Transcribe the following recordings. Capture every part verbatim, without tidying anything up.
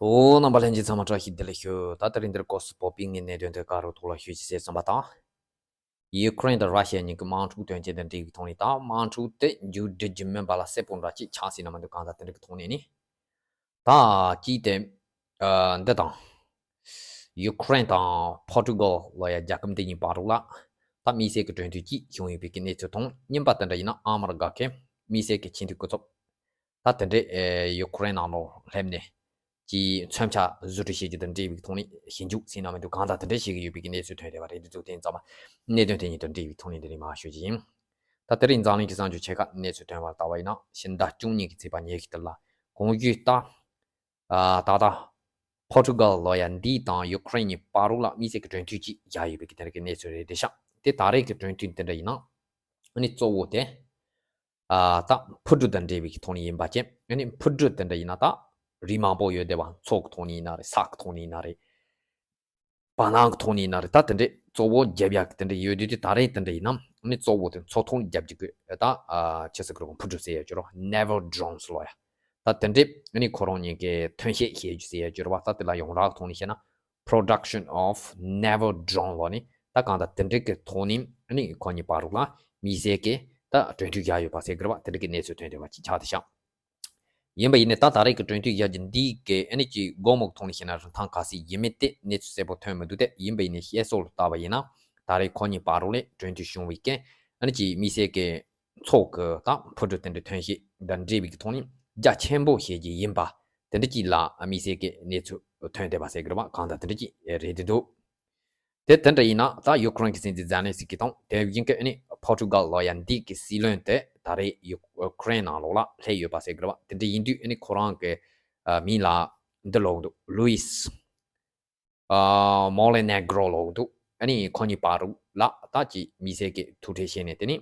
ཨོ། རྣམ་པ་ལྷན་རྒྱས་ཚང་མ་བཀྲ་ཤིས་བདེ་ལེགས་ཞུ། ད་དེ་རིང་འདིར་ཀོ་སི་བོད་པའི་ངའི་གནད་དོན་དེ་ག་རུ་ཐོག་ལ་ཞུ་ཅི་ཟེར་བསམ་པ་དང་། ཡུ་ཀེ་རེན་དང་ར་ཤི་ཡ་གཉིས་ཀྱི་དམག་འཁྲུག་དོན་རྐྱེན་དང་འབྲེལ་བའི་ཐོག་ནས། ད་དམག་འཁྲུག་དེ་མཇུག་སྒྲིལ་རྒྱུ་མིན་པ་ལ་གསལ་པོ་འདྲ་ཅིག་ཆགས་སྲིད་ན་མི་འདུག་གང་ལྟར་དེ་འདྲ་གི་ཐོག་ནས་ནི། ད་གཅིག་དེ། ཨ། འདི་དང་། ཡུ་ཀེ་རེན་དང་པོར་ཊུ་གལ་ལོ་ཡ་རྒྱལ་ཁབ་འདི་གཉིས་བར་ལ། ད་དམིགས་བསལ་གྱི་གྲོས་མཐུན་གཅིག་བྱུང་ཡོད་པའི་གི་གནས་ཚུལ་དང་། གཉིས་པ་དེ་འདྲ་ཡིན་ན་ཨ་མི་རི་ཀ་གི་དམིགས་བསལ་གྱི་ཆེས་མཐོའི་སྐུ་ཚབ། ད་དེ་འདྲས་ཨེ་ཡུ་ཀེ་རེན་ནང་ལོགས་སླེབས་ནས་ཀྱི་མཚོན་ཆ་བཟོ་སྐྲུན་བྱེད་རྒྱུ་དང་འབྲེལ་བའི་ཐོག་ནས་ཞིབ་འཇུག་ཟེར་ན་མི་འདུག་གང་ལྟར་དེ་འདྲས་བྱེད་ཀྱི་ཡོད་པའི་གནས་ཚུལ་ཐོན་བསྡད་པ་རེད། འདི་ཚོ་དེ་ཙམ་པ་གནད་དོན་དེ་གཉིས་དང་འབྲེལ་བའི་ཐོག་ནས་འདི་ནས་མར་ཞུ་རྒྱུ་ཡིན། ད་དེ་རིང་འཛམ་གླིང་གི་གསར་འགྱུར་ཆེ་ཁག་གནས་ཚུལ་ཐོན་པར་ལྟ་བ་ཡིན་ན། ཕྱི་ཟླ་བཅུ་གཉིས་ཀྱི་ཚེས་པ་ཉི་ཤུ་དེ་ལ་གོང་ཞུས་ལྟར། ཨ། ད་ལྟ་པོར་ཊུ་གལ་ལོ་ཡ་འདི་དང་ཡུ་ཀེ་རེན་གཉིས་བར་ལ་དམིགས་བསལ་གྱི་གྲོས་མཐུན་ཅིག་བཞག་ཡོད་པའི་གི་དེ་འདྲ་གི་གནས་ཚུལ་རེད་དེ་ཤག་དེ་ད་རེས་ཀྱི་གྲོས་མཐུན་དེ་འདྲ་ཡིན་ན། ཨ་ནི་གཙོ་བོ་དེ། ཨ། ད་འཕུར་གྲུ་དང་འབྲེལ་བའི་ཐོག་ནས་ཡིན་པ་བྱས། ཨ་ནི་འཕུར་གྲུ་དེ་འདྲ་ཡིན་ན་ད་རིགས་མང་པོ་ཡོད་བསྡད་པ། མཚོ་གི་ཐོག་ནས་ཡིན་ན་རེད། ས་གི་ཐོག་ནས་ཡིན་ན་རེད། བར་སྣང་གི་ཐོག་ནས་ཡིན་ན་རེད། ད་དེ་འདྲས་གཙོ་བོ་རྒྱབ་ཡག་གི་དེ་འདྲས་ཡོད་དུས། དེ་ད་རེས་དེ་འདྲ་ཡིན་ན་ཨ་ནི་གཙོ་བོ་དེ་མཚོ་ཐོག་ནས་རྒྱབ་རྒྱུ་གི་ད། ཨ། ཆི་ཟེར་གི་རེད། འཕུར་གྲུ་ཟེར་ཡ་ཅིག་རེད་པ། naval drones ལབ་ཡ། ད་དེ་འདྲས་ཨ་ནི་ཁོ་རང་གཉིས་ཀྱི་ཐོན་སྐྱེད་བྱེད་རྒྱུ་ཟེར་ཡ་ཅིག་རེད་པ། ད་དེ་ལ་ཡོངས་གྲགས་ཐོག་ནས་བཤད་ན་production of naval drone ལབ་ནས། ད་གང་ལྟར་དེ་འདྲས་ཀྱི་ཐོག་ནས་ཨ་ནི་ཁོ་གཉིས་བར་ལ་དམིགས་བསལ་གྱི་ད་གྲོས་མཐུན་བཞག་ཡོད་པ་ཟེར་གི་རེད་པ། དེ་འདྲས་ཀྱི་གནས་ཚུལ་ཐོན་བསྡད་པ་ཅིག་ཆགས་བསྡད་ཤག་ཡིན་པ་ཡིན་ནའི་ད་ད་རེས་ཀྱི་གྲོས་མཐུན་བཞག་རྒྱུ་འདི་གི་ཨ་ནི་ཅིག་སྒོ་མོ་གི་ཐོག་ནས་བཤད་ན་རིན་ཐང་ག་ཚོད་ཡིན་མིན་དེ་གནས་ཚུལ་གསལ་པོ་ཐོན་མི་འདུག་སྟེ། ཡིན་པ་ཡིན་ནའི་བཤད་སྲོལ་ལ་བལྟས་པ་ཡིན་ན། ད་རེས་ཁོ་གཉིས་བར་ལ་གྲོས་མཐུན་བྱུང་བའི་རྐྱེན་ཨ་ནི་ཅིག་དམིགས་བསལ་གྱི་མཚོ་གི་ད་འཕུར་གྲུ་དེ་འདྲའི་ཐོན་སྐྱེད་དང་འབྲེལ་བའི་གི་ཐོག་ནས་རྒྱ་ཆེན་པོ་བྱེད་རྒྱུ་ཡིན་པ་དེ་འདྲ་ཅིག་ལ་དམིགས་བསལ་གྱི་གནས་ཚུལ་ཐོན་བསྡད་པ་ཟེར་གི་རེད་པ། གང་ལྟར་དེ་འདྲ་ཅིག་རེད་བསྡད་འདུག་དེ་དེ་འདྲ་ཡིན་ན་ད་ཡུ་ཀེ་རེན་གྱི་སྲིད་འཛིན་ཛེ་ལན་སི་ཀི་དང་དེ་བཞིན་གྱི་ཨ་ནི་པོར་ཊུ་གལ་ལོ་ཡ་འདི་གི་སྲིད་བློན་དེ་ད་རེས་ཡུ་ཀེ་རེན་ནང་ལོགས་ལ་སླེབས་ཡོད་པ་ཟེར་གི་རེད་པ། དེ་འདྲ་ཡིན་དུས་ཨ་ནི་ཁོ་རང་གི་ཨ་མིང་ལ་འདི་ལབ་ཀྱི་འདུག་ལུའིས། ཨ། མོན་ཏེ་ནེ་གྲོ་ལབ་ཀྱི་འདུག་ཨ་ནི་ཁོ་གཉིས་བར་ལ་ད་ཅིག་དམིགས་བསལ་གྱི་ཐུག་འཕྲད་བྱས་ནས། དེ་ནི་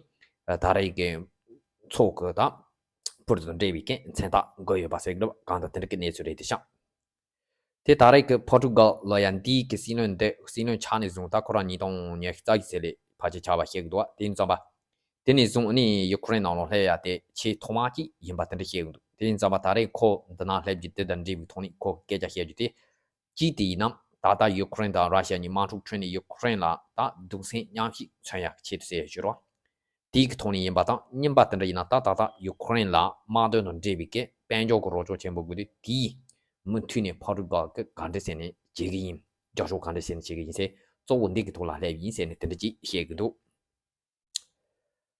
ད་རེས་ཀྱི་མཚོ་གི་ད་འཕུར་གྲུ་དང་འབྲེལ་བའི་རྐྱེན་མཚན་རྟགས་བཀོད་ཡོད་པ་ཟེར་གི་རེད་པ། གང་ལྟར་དེ་འདྲ་གི་གནས་ཚུལ་རེད་དེ་ཤག་དེ་ད་རེས་ཀྱི་པོར་ཊུ་གལ་ལོ་ཡ་འདི་གི་སྲིད་བློན་འདི་སྲིད་བློན་ཆགས་ནས་བཟུང་ད་ཁོ་རང་ཉིས་སྟོང་ཉི་ཤུ་རྩ་བཞི་ཚེས་ལ་ཕལ་ཆེར་ཆགས་པ་བཤད་ཀྱི་འདུག་དེ་ཡིན་ཙང་པ། དེ་ནས་བཟུང་ཨ་ནི་ཡུ་ཀེ་རེན་ནང་ལ་སླེབས་ཡ་དེ་ཆེས་ཐོག་མ་ཅིག་ཡིན་པ་དེ་འདྲ་བཤད་ཀྱི་འདུག་དེ་ཡིན་ཙང་པ་ད་རེས་ཁོ་འདི་ན་སླེབས་རྒྱུ་དེ་དང་འབྲེལ་བའི་ཐོག་ནས་ཁོ་སྐད་ཆ་བཤད་རྒྱུ་དེ། གཅིག་དེ་ཡིན་ན་ད་ལྟ་ཡུ་ཀེ་རེན་དང་ར་ཤི་ཡ་གཉིས་དམག་འཁྲུག་འཕྲད་ནས་ཡུ་ཀེ་རེན་ལ་ད་གདུང་སེམས་མཉམ་སྐྱེད་མཚོན་ཡ་ཆེད་དུ་ཟེར་ཡ་ཞུ་རོགས། དེའི་གི་ཐོག་ནས་ཡིན་པ་དང་། གཉིས་པ་དེ་འདྲ་ཡིན་ན་ད་ད་ལྟ་ཡུ་ཀེ་རེན་ལ་དམག་དོན་དང་འབྲེལ་བའི་གི་དཔལ་འབྱོར་གྱི་རོགས་སྐྱོར་ཆེན་པོ་དགོས་དུས། དེའི་མུ་མཐུད་ནས་པོར་ཊུ་གལ་གྱིས་ག་འདྲ་ཟེར་ནས་བྱེད་གི་ཡིན། རྒྱབ་སྐྱོར་ག་འདྲ་ཟེར་ནས་བྱེད་གི་ཡིན་ཟེར། གཙོ་བོ་འདི་གི་ཐོག་ལ་སླེབས་ཡིན་ཟེར་ནས་དེ་འདྲ་ཅིག་བཤད་གི་འདུག་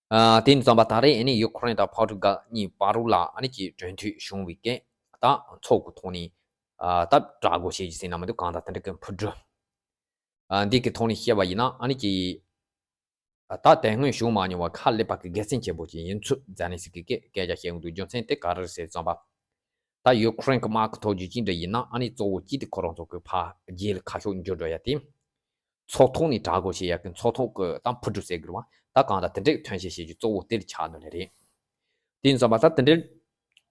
ཨ། དེ་ཡིན་ཙང་པ་ད་རེས་ཨ་ནི་ཡུ་ཀེ་རེན་དང་པོར་ཊུ་གལ་གཉིས་བར་ལ་ཨ་ནི་ཅིག་གྲོས་མཐུན་བྱུང་བའི་རྐྱེན་ད་མཚོ་གི་ཐོག་ནས། ཨ། ད་དྲག་རྒོལ་བྱེད་རྒྱུ་ཟེར་ན་མི་འདུག་གང་ལྟར་དེ་འདྲ་གི་འཕུར་གྲུ། ཨ། འདི་གི་ཐོག་ནས་བཤད་པ་ཡིན་ན་ཨ་ནི་ཅིག་ཨ། ད་དེ་སྔོན་བྱུང་མ་མྱོང་བ་ཧ་ལས་པ་གི་དགེ་མཚན་ཆེན་པོ་ཅིག་ཡིན་ཚུལ་ཛེ་ལན་སི་ཀི་གིས་སྐད་ཆ་བཤད་ཀྱི་འདུག་རྒྱུ་མཚན་དེ་ག་རེ་རེད་ཟེར་ཙམ་པ། ད་ཡུ་ཀེ་རེན་གྱི་དམག་གི་ཐོབ་རྒྱུ་ཅིག་འདྲ་ཡིན་ན་ཨ་ནི་གཙོ་བོ་གཅིག་དེ་ཁོ་རང་ཚོ་གི་ཕར་རྗེས་ལ་ཁ་ཕྱོགས་འགྱུར་འགྲོ་ཡ་དེ། མཚོ་ཐོག་ནས་དྲག་རྒོལ་བྱེད་ཡ་གི་མཚོ་ཐོག་གི་ད་འཕུར་གྲུ་ཟེར་དགོས་རེད་པ། ད་གང་ལྟར་དེ་འདྲའི་ཐོན་སྐྱེད་བྱེད་རྒྱུ་གཙོ་བོ་དེ་ལ་ཆགས་ནི་ལས་རེད། དེ་ཡིན་ཙང་པ་ད་དེ་འདྲའི་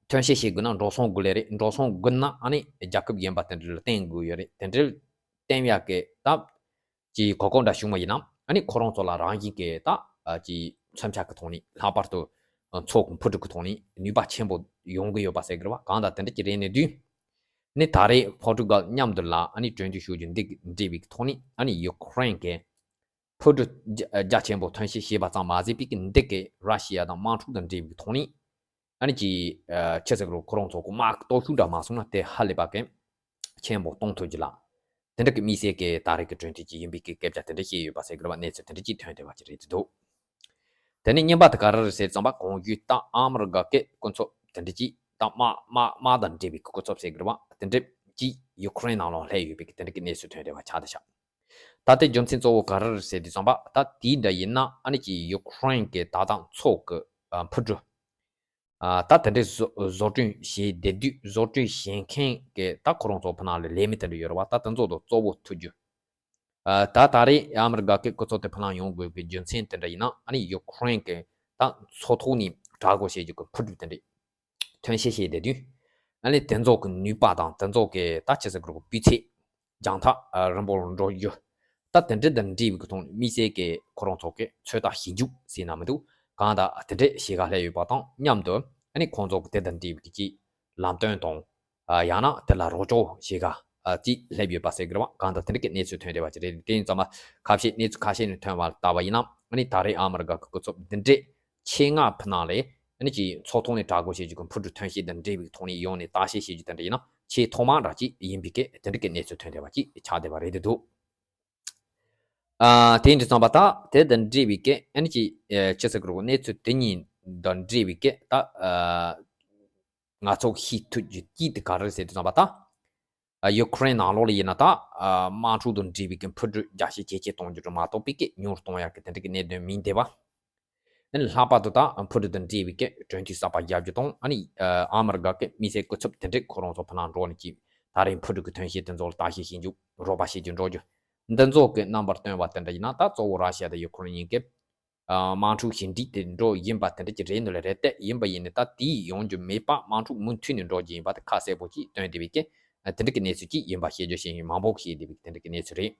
ཐོན་སྐྱེད་བྱེད་དགོས་ན་འགྲོ་སོང་དགོས་ལས་རེད། འགྲོ་སོང་དགོས་ན་ཨ་ནི་རྒྱལ་ཁབ་གཞན་པ་དེ་འདྲ་ལ་བརྟེན་དགོས་ཡོད་རེད། དེ་འདྲའི་བརྟེན་ཡག་གི་ད་ཅིག་གོ་སྐབས་འདྲ་བྱུང་བ་ཡིན་ན་ཨ་ནི་ཁོ་རང་ཚོ་ལ་རང་བཞིན་གྱི་ད་ཅིག་མཚོན་ཆ་གི་ཐོག་ནས། ལྷག་པར་དུ་མཚོ་གི་འཕུར་གྲུ་གི་ཐོག་ནས་ནུས་པ་ཆེན་པོ་ཡོང་གི་ཡོད་པ་ཟེར་གི་རེད་པ། གང་ལྟར་དེ་འདྲ་ཅིག་རེད་ནས་དུས། ནི་ད་རེས་པོར་ཊུ་གལ་མཉམ་དུ་ལ་ཨ་ནི་གྲོས་མཐུན་ཞུ་རྒྱུ་འདི་གི་འབྲེལ་བའི་ཐོག་ནས་ཨ་ནི་ཡུ་ཀེ་རེན་གྱི་འཕུར་གྲུ་རྒྱ་རྒྱ་ཆེན་པོ་ཐོན་སྐྱེད་བྱས་པ་ཙམ་མ་ཟད་པའི་གི་འདི་གི་ར་ཤི་ཡ་དང་དམག་འཁྲུག་དང་འབྲེལ་བའི་ཐོག་ནས་ཨ་ནི་ཅིག་ཨ། ཆི་ཟེར་རོ། ཁོ་རང་ཚོ་གི་དམག་གི་སྟོབས་ཤུགས་འདྲ་མ་སོང་ན་དེ་ཧ་ལས་པ་གི་ཆེན་པོ་གཏོང་ཐུབ་རྒྱུ་ལ། དེ་འདྲ་གི་དམིགས་བསལ་གྱི་ད་རེས་ཀྱི་གྲོས་མཐུན་ཅིག་ཡིན་པའི་གི་སྐད་ཆ་དེ་འདྲ་བཤད་ཡོད་པ་ཟེར་གི་རེད་པ། གནས་ཚུལ་དེ་འདྲ་ཅིག་ཐོན་བསྡད་པ་ཅིག་རེད་འདུག་དེ་ནས་གཉིས་པ་དེ་ག་རེ་རེད་ཟེར་ཙམ་པ། གོང་ཞུས་ལྟར་ཨ་མི་རི་ཀ་གི་སྐུ་ཚབ་དེ་འདྲ་ཅིག་ད་དམག་དམག་དམག་དང་འབྲེལ་བའི་སྐུ་ཚབ་ཟེར་གི་རེད་པ། དེ་འདྲ་ཅིག་ཡུ་ཀེ་རེན་ནང་ལ་སླེབས་ཡོད་པའི་གི་དེ་འདྲ་གི་གནས་ཚུལ་ཐོན་བསྡད་པ་ཆགས་བསྡད་ཤག་ད་ལྟའི་རྒྱུ་མཚན་གཙོ་བོ་ག་རེ་རེད་ཟེར་དུས་ཙམ་པ། ད་དེ་འདྲ་ཡིན་ན་ཨ་ནི་ཅིག་ཡུ་ཀེ་རེན་གྱི་ད་ལྟ་མཚོ་གི་ཨ་འཕུར་གྲུ། ཨ། ད་དེ་འདྲའི་བཟོ་བཟོ་སྐྲུན་བྱས་བསྡད་དུས། བཟོ་སྐྲུན་བྱེད་མཁན་གྱི་ད་ཁོ་རང་ཚོ་ཕ་ནང་ལ་ལས་མི་དེ་འདྲ་ཡོད་རེད་པ། ད་དེ་ཚོ་དང་གཙོ་བོ་ཐུག་རྒྱུ། ཨ། ད་ད་རེས་ཨ་མི་རི་ཀ་གི་སྐུ་ཚབ་དེ་ཕ་ནང་ཡོང་དགོས་པའི་རྒྱུ་མཚན་དེ་འདྲ་ཡིན་ན་ཨ་ནི་ཡུ་ཀེ་རེན་གྱི་ད་མཚོ་ཐོག་ནས་དྲག་རྒོལ་བྱེད་རྒྱུ་གི་འཕུར་གྲུ་དེ་འདྲ་ཐོན་སྐྱེད་བྱས་བསྡད་དུས། ཨ་ནི་དེ་ཚོ་གི་ནུས་པ་དང་དེ་ཚོ་གི་ད་ཆི་ཟེར་དགོས་རེད། སྤུས་ཚད་རྒྱང་ཐག་ཨ་རིང་པོ་འགྲོ་རྒྱུ། ད་དེ་འདྲ་དང་འབྲེལ་བའི་ཐོག་ནས་དམིགས་བསལ་གྱི་ཁོ་རང་ཚོ་གི་ཚོད་ལྟ་ཞིབ་འཇུག་ཟེར་ན་མི་འདུག་གང་ལྟར་དེ་འདྲ་བྱེད་ག་སླེབས་ཡོད་པ་དང་མཉམ་དུ། ཨ་ནི་ཁོང་ཚོ་གི་དེ་དང་འབྲེལ་བའི་གི་ཅིག་ལམ་སྟོན་དང་ ཡང་ན་དེ་ལ་རོགས་སྐྱོར་བྱེད་ག་ཅིག་སླེབས་ཡོད་པ་ཟེར་གི་རེད་བ། གང་ལྟར་དེ་འདྲ་གི་གནས་ཚུལ་ཐོན་བསྡད་པ་ཅིག་རེད། དེ་ཡིན་ཙང་མ་ཁ་ཤས་གནས་ཚུལ་ཁ་ཤས་ནས་ཐོན་པ་ལྟ་བ་ཡིན་ན་ཨ་ནི་ད་རེས་ཨ་མི་རི་ཀ་གི་སྐུ་ཚབ་འདི་འདྲས་ཆེད་མངགས་ཕུ་ནང་ལས་ཨ་ནི་ཅིག་ཚོགས་ཐོག་ནས་གྲོས་འགོ་བྱེད་རྒྱུ་གི་འཕུར་གྲུ་ཐོན་སྐྱེད་དང་འབྲེལ་བའི་ཐོག་ནས་ཡོང་ནས་བརྟག་དཔྱད་བྱེད་རྒྱུ་དེ་འདྲ་ཡིན་ན་ཆེས་ཐོག་མ་འདྲ་ཅིག་ཡིན་པའི་སྐད་དེ་འདྲ་གི་གནས་ཚུལ་ཐོན་བསྡད་པ་ཅིག་ཆགས་བསྡད་པ་རེད་འདུག་ཨ། དེ་འདྲ་ཙམ་པ་ད་དེ་དང་འབྲེལ་བའི་སྐད་ཨ་ནི་ཅིག་ཨ། ཅི་ཟེར་དགོས་རེད། གནས་ཚུལ་དེ་གཉིས་དང་འབྲེལ་བའི་སྐད་ད་ཨ། ང་ཚོ་ཤེས་ཐུབ་རྒྱུ་གཅིག་དེ་ག་རེ་རེད་ཟེར་དུས་ཙམ་པ་ད། ཨ། ཡུ་ཁུ་རེན་ནང་ལོགས་ལ་ཡིན་ན་ད་ཨ། དམག་འཁྲུག་དང་འབྲེལ་བའི་སྐད་འཕུར་གྲུ་རྒྱ་སྐྱེད་ཇེ་ཆེ་གཏོང་རྒྱུ་རེད་མ་གཏོགས་པའི་སྐད་ཉུང་རུ་གཏོང་ཡག་གི་དེ་འདྲ་གི་གནད་དོན་མིན་བསྡད་པ། ཨ་ནི་ལྷག་པར་དུ་ད་འཕུར་གྲུ་དང་འབྲེལ་བའི་སྐད་གྲོན་ཆུང་གསར་པ་རྒྱག་རྒྱུ་དང་ཨ་ནི་ཨ། ཨ་མི་རི་ཀ་གི་དམིགས་བསལ་སྐུ་ཚབ་དེ་འདྲས་ཁོ་རང་ཚོ་ཕུ་ནང་འགྲོ་ནས་ཀྱིས་ད་རེས་འཕུར་གྲུ་གི་ཐོན་སྐྱེད་དེ་ཚོ་ལ་བརྟག་དཔྱད་བྱེད་རྒྱུ་རོགས་པ་བྱེད་རྒྱུ་འགྲོ་རྒྱུ། འདི་ཚོ་གི་རྣམ་པར་སྟོན་པ་དེ་འདྲ་ཡིན་ན་ད་གཙོ་བོ་ར་ཤི་ཡ་དང་ཡུ་ཁུ་རེན་གཉིས་ཀས་ཨ། དམག་འཁྲུག་ཞི་འགྲིག་དེ་འགྲོ་ཡིན་པ་དེ་འདྲ་ཅིག་རེད་འདུག་ལ། རེད་དེ་ཡིན་པ་ཡིན་ནའི་ད་དེའི་ཡོང་རྒྱུ་མེད་པ་དམག་འཁྲུག་མུ་མཐུད་ནས་འགྲོ་རྒྱུ་ཡིན་པ་དེ་ཁ་གསལ་པོ་ཅིག་སྟོན་བསྡད་པའི་སྐད་དེ་འདྲ་གི་གནས་ཚུལ་ཅིག་ཡིན་པ་ཤེས་རྒྱུ་ཞིག་ཡིན། མང་པོ་ཞིག་བཤད་བསྡད་པའི་དེ་འདྲ་གི་གནས་ཚུལ་རེད།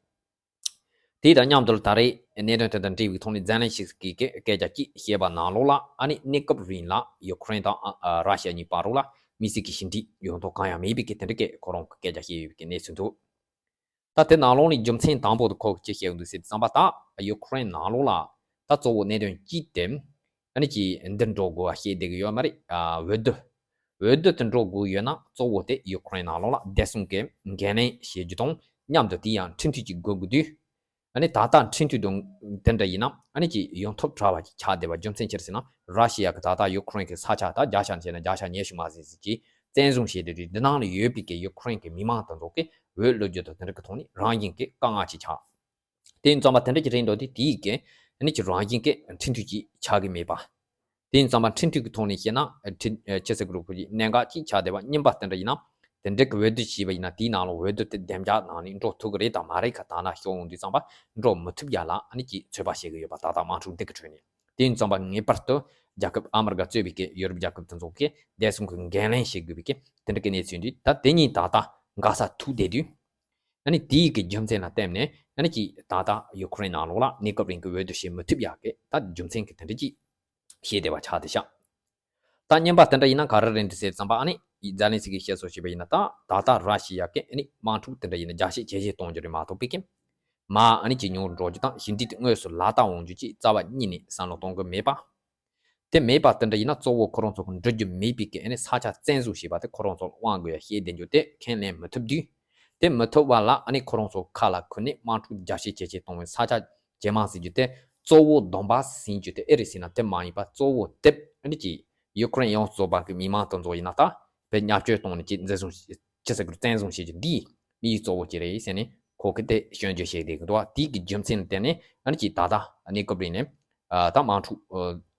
དེ་དང་མཉམ་དུ་ད་རེས་གནད་དོན་དེ་དང་འབྲེལ་བའི་ཐོག་ནས་ཛེ་ལན་སི་ཀི་གིས་སྐད་ཆ་གཅིག་བཤད་པ་ནང་ལོགས་ལ་ཨ་ནི་གནས་སྐབས་རིང་ལ་ཡུ་ཁུ་རེན་དང་ཨ། ཨ། ར་ཤི་ཡ་གཉིས་བར་ལ་དམིགས་བསལ་གྱི་ཞི་འགྲིག་ཡོང་ཐབས་གང་ཡང་མེད་པའི་སྐད་དེ་འདྲ་སྐད་ཁོ་རང་གི་སྐད་ཆ་བཤད་ཡོད་པའི་གནས་ཚུལ་འདུག་ད་དེ་ནང་ལོགས་ནས་རྒྱུ་མཚན་དང་པོ་དེ་ཁོ་གིས་ཅི་བཤད་ཡོང་འདུག་ཟེར་དུས་ཙམ་པ་ད་ཡུ་ཁུ་རེན་ནང་ལོགས་ལ་ད་གཙོ་བོ་གནད་དོན་གཅིག་དེ་ཨ་ནི་ཅིག་འདི་འགྲོ་དགོས་པ་བཤད་བསྡད་ཀྱི་ཡོད་མ་རེད། ཨ། འོས་བསྡུ། འོས་བསྡུ་དེ་འགྲོ་དགོས་ཡོད་ན་གཙོ་བོ་དེ་ཡུ་ཁུ་རེན་ནང་ལོགས་ལ་བདེ་སྲུང་གི་འགན་ལེན་བྱེད་རྒྱུ་དང་མཉམ་དུ་དེ་ཡང་འཕྲིན་ཕྲུག་ཅིག་དགོས་དགོས་དུས། ཨ་ནི་ད་ལྟ་འཕྲིན་ཕྲུག་དང་དེ་འདྲ་ཡིན་ན་ཨ་ནི་ཅིག་ཡོང་ཐབས་བྲལ་བ་ཅིག་ཆགས་བསྡད་པ་རྒྱུ་མཚན་ཅི་རེད་ཟེར་ན་ར་ཤི་ཡ་གིས་ད་ལྟ་ཡུ་ཁུ་རེན་གྱི་ས་ཆ་ད་བརྒྱ་ཆ་བྱས་ན་བརྒྱ་ཆ་ཉི་ཤུ་མ་ཟིན་ཟིན་ཅིག་བཙན་བཟུང་བྱས་བསྡད་དུས་འདི་ནང་ལ་ཡོད་པའི་གི་ཡུ་ཁུ་རེན་གྱི་མི་མང་དེ་ཚོ་གིས་འོས་བླུག་རྒྱུ་དང་དེ་འདྲ་གི་ཐོག་ནས་རང་བཞིན་གྱི་དཀའ་ངལ་ཅིག་ཆགས། དེ་ཡིན་ཙམ་པ་དེ་འདྲ་ཅིག་རེད་འགྲོ་དུས་དེའི་གི་ཨ་ནི་ཅིག་རང་བཞིན་གྱི་འཕྲིན་ཕྲུག་ཅིག་ཆགས་ཀྱི་མེད་པ། དེ་ཡིན་ཙང་མ་འཕྲིན་ཕྲུག་གི་ཐོག་ནས་བཤད་ན་འཕྲིན་ཆེ་སེ་གུ་རུ་ཁོ་ཡི་གནད་འགག་ཅིག་ཆགས་བསྡད་པ། གཉིས་པ་དེ་འདྲ་ཡིན་ན་དེ་འདྲ་གི་འོས་བསྡུ་བྱས་པ་ཡིན་ན་དེའི་ནང་ལ་འོས་བསྡུ་དེ་བདེ་འཇགས་ནང་ནས་འགྲོ་ཐུབ་ཀྱི་རེད་དང་མ་རེད་ཁ་ཐག་ན་ཤོག་ཡོང་དུས་ཙམ་པ་འགྲོ་མི་ཐུབ་ཡ་ལ་ཨ་ནི་ཅིག་ཚོད་དཔག་བྱེད་ཀྱི་ཡོད་པ་ད་ལྟ་དམག་འཁྲུག་འདི་གི་ཁྲོད་ནས། དེ་ཡིན་ཙམ་པ་ངེས་པར་དུ་རྒྱལ་ཁབ་ཨ་མི་རི་ཀ་གཙོས་པའི་གི་ཡོ་རོབ་རྒྱལ་ཁབ་དེ་ཚོ་གིས་བདེ་སྲུང་གི་འགན་ལེན་བྱེད་དགོས་པའི་གི་དེ་འདྲ་གི་གནས་ཚུལ་འདི་ད་དེ་གཉིས་ད་ལྟ་འགག་ས་ཐུག་བསྡད་དུས། ཨ་ནི་དེའི་གི་རྒྱུ་མཚན་ལ་བརྟེན་ནས་ཨ་ནི་ཅིག་ད་ལྟ་ཡུ་ཁུ་རེན་ནང་ལོགས་ལ་གནས་སྐབས་རིང་གི་འོས་བསྡུ་བྱེད་མི་ཐུབ་ཡག་གི་ད་རྒྱུ་མཚན་གི་དེ་འདྲ་ཅིག་བཤད་བསྡད་པ་ཆགས་བསྡད་ཤག་ད་བརྙན་པ་དེ་འདྲ་ཡིན་ན་ག་རེ་རེད་འདི་ཟེར་ཙམ་པ་ཨ་ནི་ཛེ་ལན་སི་ཀི་བཤད་སྲོལ་བྱས་པ་ཡིན་ན་ད་ད་ལྟ་ར་ཤི་ཡ་གི་ཨ་ནི་དམག་འཁྲུག་དེ་འདྲ་ཡིན་ན་རྒྱ་སྐྱེད་ཇེ་ཆེ་གཏོང་རྒྱུ་རེད་མ་གཏོགས་པའི་གི་མ་ཨ་ནི་ཅིག་ཉུང་རུ་འགྲོ་རྒྱུ་དང་ཞི་འགྲིག་དེ་དངོས་སུ་ལག་བསྟར་འོང་རྒྱུ་ཅིག་རྩ་བ་ཉིད་ནས་བསམ་བློ་གཏོང་གི་མེད་པ། དེ་མེད་པ་དེ་འདྲ་ཡིན་ན་གཙོ་བོ་ཁོ་རང་ཚོ་གི་འགྲོ་རྒྱུ་མེད་པའི་གི་ཨ་ནི་ས་ཆ་བཙན་བཟུང་བྱས་པ་དེ་ཁོ་རང་ཚོ་ལ་དབང་དགོས་ཡ་བཤད་བསྡད་རྒྱུ་དེ་ཁས་ལེན་མི་ཐུབ་དུས། དེ་མི་ཐུབ་པ་ལ་ཨ་ནི་ཁོ་རང་ཚོ་ཁ་ལ་ཁུར་ནས་དམག་འཁྲུག་རྒྱ་སྐྱེད་ཇེ་ཆེ་གཏོང་བའི་ས་ཆ་ཇེ་མང་ཟིན་རྒྱུ་དེ་གཙོ་བོ་སྡོམ་པ་ཟིན་རྒྱུ་དེ་ཨེ་རེད་ཟེར་ན་དེ་མ་ཡིན་པ་གཙོ་བོ་དེབ་ཨ་ནི་ཅིག་ཡུ་ཁུ་རེན་ཡོངས་རྫོགས་པ་གི་མི་མང་དེ་ཚོ་ཡིན་ན་ད་བེད་བརྙས་བཅོས་གཏོང་ནས་ཅིག་འཛིན་བཟུང་ཅི་ཟེར་དགོས་བཙན་བཟུང་བྱེད་རྒྱུ་འདིས་དམིགས་ཡུལ་གཙོ་བོ་ཅི་རེད་ཟེར་ནས་ཁོ་གི་དེ་སྐྱོན་བརྗོད་བྱེད་བསྡད་ཀྱི་འདུག་བ། དེའི་གི་རྒྱུ་མཚན་ལ་བརྟེན་ནས་ཨ་ནི་ཅིག་ད་ལྟ་གནས་སྐབས་རིང་ནས་ད་དམག་འཁྲུག་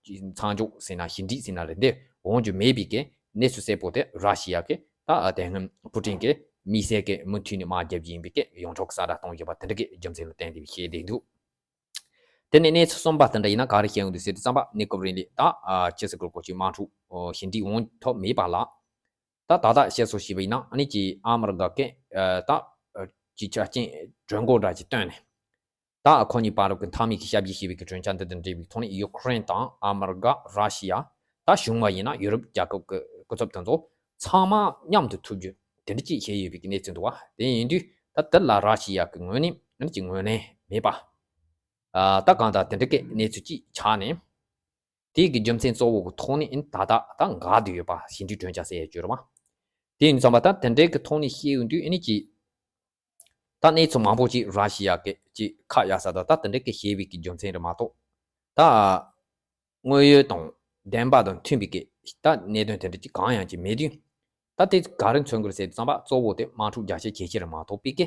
མཚམས་འཇོག་ཟེར་ན་ཞི་འགྲིག་ཟེར་ན་རེད་འདི་འོང་རྒྱུ་མེད་པའི་གི་གནས་ཚུལ་གསལ་པོ་དེ་ར་ཤི་ཡ་གི་ད་དེ་སྔོན་པུ་ཏིན་གི་དམིགས་བསལ་གི་མུ་མཐུད་ནས་དམག་རྒྱབ་ཀྱི་ཡིན་པའི་གི་ཡོངས་གྲགས་གསལ་བསྒྲགས་གཏོང་བཞིན་པ་དེ་འདྲ་གི་རྒྱུ་མཚན་ལ་བརྟེན་ཏེ་བཤད་བསྡད་འདུག་དེ་ནས་གནས་ཚུལ་གསུམ་པ་དེ་འདྲ་ཡིན་ན་ག་རེ་བཤད་ཡོང་འདུག་ཟེར་དུས་ཙམ་པ་གནས་སྐབས་རིང་ལ་ད་ཅི་ཟེར་དགོས་རེད་གོ་ཅིག་དམག་འཁྲུག་ཞི་འགྲིག་འོང་ཐབས་མེད་པ་ལ། ད་ད་ལྟ་བཤད་སྲོལ་བྱས་པ་ཡིན་ན་ཨ་ནི་ཅིག་ཨ་མི་རི་ཀ་གི་ད་ཅིག་ཆ་རྐྱེན་གྲོས་འགོ་འདྲ་ཅིག་བཏོན་ནས་ད་ཁོ་གཉིས་བར་གྱི་མཐའ་མའི་གི་ཞབས་ཕྱི་ཞེས་པའི་གི་གྲོས་འཆར་འདི་དང་འབྲེལ་བའི་ཐོག་ནས་ཡུ་ཁུ་རེན་དང་ཨ་མི་རི་ཀ་ར་ཤི་ཡ་ད་གཞུང་བ་ཡིན་ན་ཡུ་རོབ་རྒྱལ་ཁབ་ཀྱི་སྐུ་ཚབ་དེ་ཚོ་ཚང་མ་མཉམ་དུ་ཐུག་རྒྱུ་དེ་འདྲ་ཅིག་བཤད་ཡོད་པའི་གི་གནས་ཚུལ་འདུག་བ། དེ་ཡིན་དུས་ད་དེ་ལ་ར་ཤི་ཡ་གི་ངོས་ནས་ཨ་ནི་ཅིག་ངོས་ལེན་མེད་པ། ད་གང་ལྟར་དེ་འདྲ་གི་གནས་ཚུལ་ཅིག་ཆགས་ནས། དེའི་གི་རྒྱུ་མཚན་གཙོ་བོ་གི་ཐོག་ནས་ཨིན་ད་ལྟ་ད་འགག་བསྡད་ཡོད་པ་ཞི་འགྲིག་གྲོས་འཆར་ཟེར་ཡ་བརྗོད་རོགས། དེ་ཡིན་ཙང་མ་ད་དེ་འདྲའི་གི་ཐོག་ནས་བཤད་ཡོང་དུས་ཨ་ནི་ཅིག་ད་གནས་ཚུལ་མང་པོ་ཅིག་ར་ཤི་ཡ་གི་ཅིག་ཁ་གཡར་ས་ད་ད་དེ་འདྲའི་གི་བཤད་པའི་གི་རྒྱུ་མཚན་རེད་མ་གཏོགས། ད་དངོས་ཡོད་དང་བདེན་པ་དང་མཐུན་པའི་གི་ད་གནད་དོན་དེ་འདྲ་ཅིག་གང་ཡང་ཅིག་མེད་དུས། ད་དེ་ག་རེ་མཚོན་གྱི་རེད་ཟེར་དུས་ཙམ་པ་གཙོ་བོ་དེ་དམག་འཁྲུག་རྒྱ་སྐྱེད་ཇེ་ཆེ་རེད་མ་གཏོགས་པའི་གི་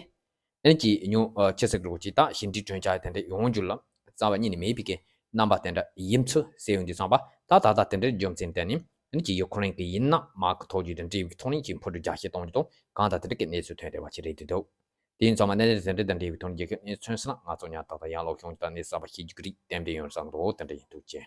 ཨ་ནི་ཅིག་ཉུང་ཨ་ཆེ་སར་འགྲོ་ཅིག་ད་ཞི་འགྲིག་གྲོས་འཆར་དེ་འདྲ་ཡོང་རྒྱུ་ལ་རྩ་བ་ཉིད་ནས་མེད་པའི་གི་རྣམ་པ་དེ་འདྲ་ཡིན་ཚུལ་ཟེར་ཡོང་དུས་ཙམ་པ་ད་ད་ལྟ་དེ་འདྲའི་རྒྱུ་མཚན་བརྟེན་ནས་ཨ་ནི་ཅིག་ཡུ་ཁུ་རེན་གི་ཡིན་ན་དམག་གི་ཐོག་ཅིག་དང་འབྲེལ་བའི་ཐོག་ནས་ཅིག་འཕུར་གྲུ་རྒྱ་སྐྱེད་གཏོང་རྒྱུ་དང་གང་ལྟར་དེ་འདྲ་གི་གནས་ཚུལ་ཐོན་བསྡད་པ་ཅིག་རེད་འདུག་དེ་ཡིན་ཙང་མ་གནད་དོན་དེ་འདྲ་དང་འབྲེལ་བའི་ཐོག་ནས་རྒྱལ་ཁབ་གནས་ཚུལ་ཐོན་སོང་ན་ང་ཚོ་ཉར་ཐག་དང་ཡང་ལོག་ཤོང་རྒྱུ་དང་གནས་གསར་པ་ཤེས་རྒྱུ་གི་རིགས་ཏན་ཏན་ཡོང་བསམ་འདུག་དེ་འདྲ་ཡིན་འདུག་ཅེས།